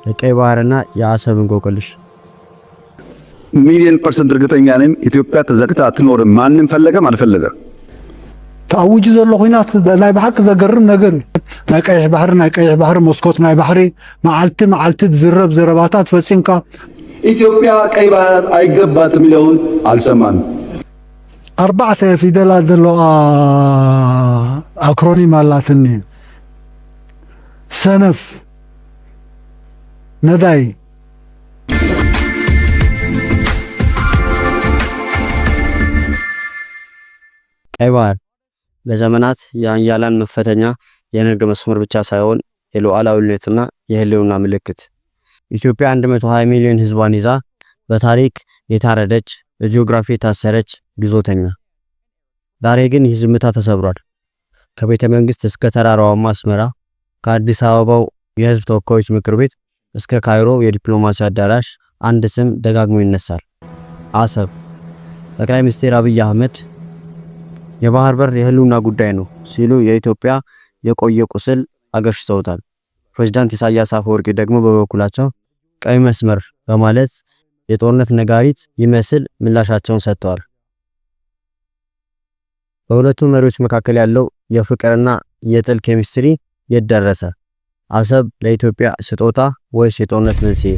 የቀይ ባህርና የአሰብ እንቆቅልሽ። ሚሊዮን percent እርግጠኛ ነኝ ኢትዮጵያ ተዘግታ አትኖርም። ማንም ፈለገም አልፈለገም። ተኣዊጁ ዘሎ ኩናት ናይ ብሓቂ ዘገርም ነገር እዩ። ናይ ቀይሕ ባሕሪ፣ ናይ ቀይሕ ባሕሪ መስኮት፣ ናይ ባሕሪ መዓልቲ መዓልቲ ዝዝረብ ዘረባታት ፈፂምካ ኢትዮጵያ ቀይ ባህር አይገባትም የሚለውን አልሰማንም። ኣርባዕተ ፊደላት ዘለዋ acronym ኣላትኒ፣ ሰነፍ ነዳይ። ቀይ ባህር ለዘመናት የኃያላን መፈተኛ፣ የንግድ መስመር ብቻ ሳይሆን የሉዓላዊነትና የህልውና ምልክት። ኢትዮጵያ 120 ሚሊዮን ህዝቧን ይዛ በታሪክ የታረደች፣ በጂኦግራፊ የታሰረች ግዞተኛ። ዛሬ ግን ይህ ዝምታ ተሰብሯል። ከቤተ መንግስት እስከ ተራራዋማ አስመራ፣ ከአዲስ አበባው የህዝብ ተወካዮች ምክር ቤት እስከ ካይሮ የዲፕሎማሲ አዳራሽ አንድ ስም ደጋግሞ ይነሳል፦ አሰብ። ጠቅላይ ሚኒስትር አብይ አህመድ የባህር በር የህልውና ጉዳይ ነው ሲሉ የኢትዮጵያ የቆየ ቁስል አገርሽተውታል። ፕሬዝዳንት ኢሳያስ አፈወርቂ ደግሞ በበኩላቸው ቀይ መስመር በማለት የጦርነት ነጋሪት ይመስል ምላሻቸውን ሰጥተዋል። በሁለቱ መሪዎች መካከል ያለው የፍቅርና የጥል ኬሚስትሪ የት ደረሰ? አሰብ ለኢትዮጵያ ስጦታ ወይስ የጦርነት መንስኤ?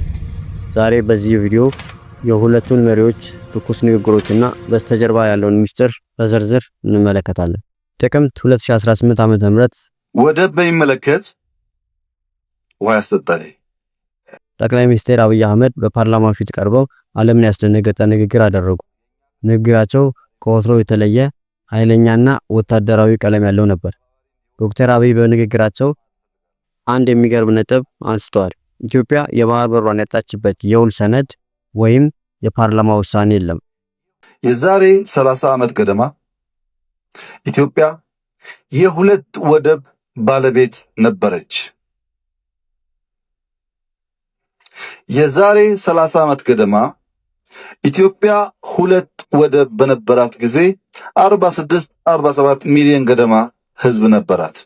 ዛሬ በዚህ ቪዲዮ የሁለቱን መሪዎች ትኩስ ንግግሮችና በስተጀርባ ያለውን ሚስጥር በዝርዝር እንመለከታለን። ጥቅምት 2018 ዓ.ም። ወደብ በሚመለከት ውሃ ያስጠጣል። ጠቅላይ ሚኒስትር አብይ አህመድ በፓርላማ ፊት ቀርበው ዓለምን ያስደነገጠ ንግግር አደረጉ። ንግግራቸው ከወትሮው የተለየ ኃይለኛና ወታደራዊ ቀለም ያለው ነበር። ዶክተር አብይ በንግግራቸው አንድ የሚገርም ነጥብ አንስተዋል። ኢትዮጵያ የባህር በሯን ያጣችበት የውል ሰነድ ወይም የፓርላማ ውሳኔ የለም። የዛሬ 30 ዓመት ገደማ ኢትዮጵያ የሁለት ወደብ ባለቤት ነበረች። የዛሬ 30 ዓመት ገደማ ኢትዮጵያ ሁለት ወደብ በነበራት ጊዜ 46 47 ሚሊዮን ገደማ ህዝብ ነበራት።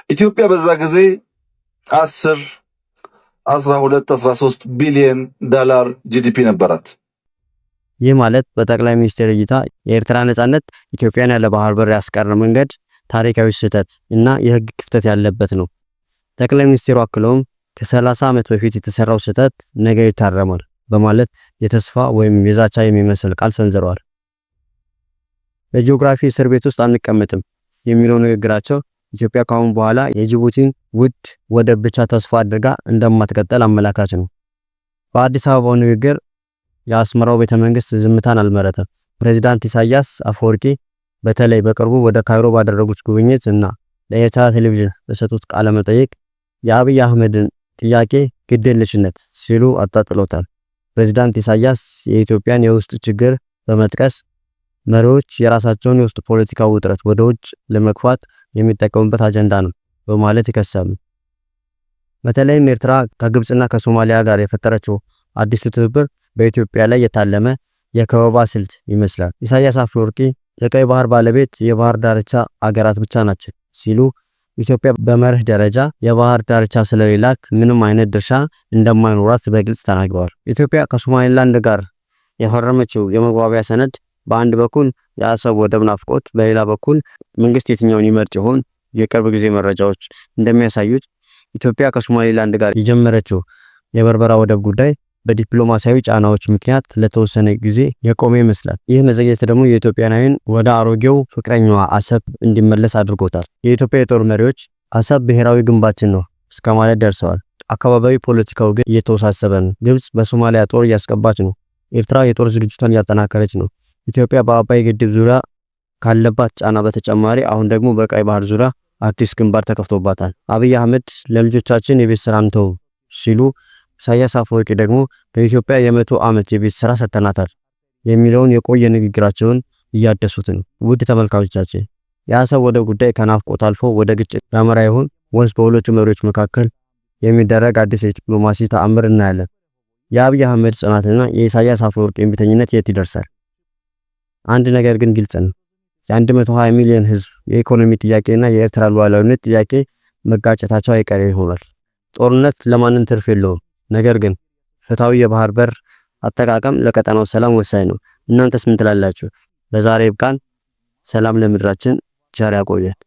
ኢትዮጵያ በዛ ጊዜ 10 12 13 ቢሊዮን ዶላር GDP ነበራት። ይህ ማለት በጠቅላይ ሚኒስትር እይታ የኤርትራ ነጻነት ኢትዮጵያን ያለ ባህር በር ያስቀረ መንገድ ታሪካዊ ስህተት እና የህግ ክፍተት ያለበት ነው። ጠቅላይ ሚኒስትሩ አክለውም ከ30 ዓመት በፊት የተሰራው ስህተት ነገ ይታረማል በማለት የተስፋ ወይም የዛቻ የሚመስል ቃል ሰንዝረዋል። በጂኦግራፊ እስር ቤት ውስጥ አንቀመጥም የሚለው ንግግራቸው ኢትዮጵያ ካሁን በኋላ የጅቡቲን ውድ ወደብ ብቻ ተስፋ አድርጋ እንደማትቀጥል አመላካች ነው። በአዲስ አበባው ንግግር የአስመራው ቤተ መንግስት ዝምታን አልመረጠም። ፕሬዚዳንት ኢሳያስ አፈወርቂ በተለይ በቅርቡ ወደ ካይሮ ባደረጉት ጉብኝት እና ለኤርትራ ቴሌቪዥን በሰጡት ቃለ መጠይቅ የአብይ አህመድን ጥያቄ ግዴለሽነት ሲሉ አጣጥሎታል። ፕሬዚዳንት ኢሳያስ የኢትዮጵያን የውስጥ ችግር በመጥቀስ መሪዎች የራሳቸውን የውስጥ ፖለቲካ ውጥረት ወደ ውጭ ለመግፋት የሚጠቀሙበት አጀንዳ ነው በማለት ይከሳሉ። በተለይም ኤርትራ ከግብፅና ከሶማሊያ ጋር የፈጠረችው አዲሱ ትብብር በኢትዮጵያ ላይ የታለመ የከበባ ስልት ይመስላል። ኢሳያስ አፈወርቂ የቀይ ባህር ባለቤት የባህር ዳርቻ አገራት ብቻ ናቸው ሲሉ ኢትዮጵያ በመርህ ደረጃ የባህር ዳርቻ ስለሌላት ምንም አይነት ድርሻ እንደማይኖራት በግልጽ ተናግረዋል። ኢትዮጵያ ከሶማሊላንድ ጋር የፈረመችው የመግባቢያ ሰነድ በአንድ በኩል የአሰብ ወደብ ናፍቆት፣ በሌላ በኩል መንግስት የትኛውን ይመርጥ ይሆን? የቅርብ ጊዜ መረጃዎች እንደሚያሳዩት ኢትዮጵያ ከሶማሊላንድ ጋር የጀመረችው የበርበራ ወደብ ጉዳይ በዲፕሎማሲያዊ ጫናዎች ምክንያት ለተወሰነ ጊዜ የቆመ ይመስላል። ይህ መዘግየት ደግሞ የኢትዮጵያን ዓይን ወደ አሮጌው ፍቅረኛዋ አሰብ እንዲመለስ አድርጎታል። የኢትዮጵያ የጦር መሪዎች አሰብ ብሔራዊ ግንባችን ነው እስከ ማለት ደርሰዋል። አካባቢያዊ ፖለቲካው ግን እየተወሳሰበ ነው። ግብጽ በሶማሊያ ጦር እያስገባች ነው። ኤርትራ የጦር ዝግጅቷን እያጠናከረች ነው። ኢትዮጵያ በአባይ ግድብ ዙሪያ ካለባት ጫና በተጨማሪ አሁን ደግሞ በቀይ ባህር ዙሪያ አዲስ ግንባር ተከፍቶባታል። አብይ አህመድ ለልጆቻችን የቤት ስራ እንተው ሲሉ፣ ኢሳያስ አፈወርቂ ደግሞ ለኢትዮጵያ የ100 ዓመት የቤት ስራ ሰጥተናታል የሚለውን የቆየ ንግግራቸውን እያደሱት ነው። ውድ ተመልካቾቻችን፣ የአሰብ ወደብ ጉዳይ ከናፍቆት አልፎ ወደ ግጭት ያመራ ይሆን ወይስ በሁለቱ መሪዎች መካከል የሚደረግ አዲስ የዲፕሎማሲ ተአምር እናያለን? የአብይ አህመድ ጽናትና የኢሳያስ አፈወርቂ እምቢተኝነት የት ይደርሳል? አንድ ነገር ግን ግልጽ ነው። የ120 ሚሊዮን ህዝብ የኢኮኖሚ ጥያቄና የኤርትራ ሉዓላዊነት ጥያቄ መጋጨታቸው አይቀሬ ይሆናል። ጦርነት ለማንም ትርፍ የለውም። ነገር ግን ፍትሃዊ የባህር በር አጠቃቀም ለቀጠናው ሰላም ወሳኝ ነው። እናንተስ ምን ትላላችሁ? ለዛሬ ይብቃን። ሰላም ለምድራችን፣ ቸር ያቆየን።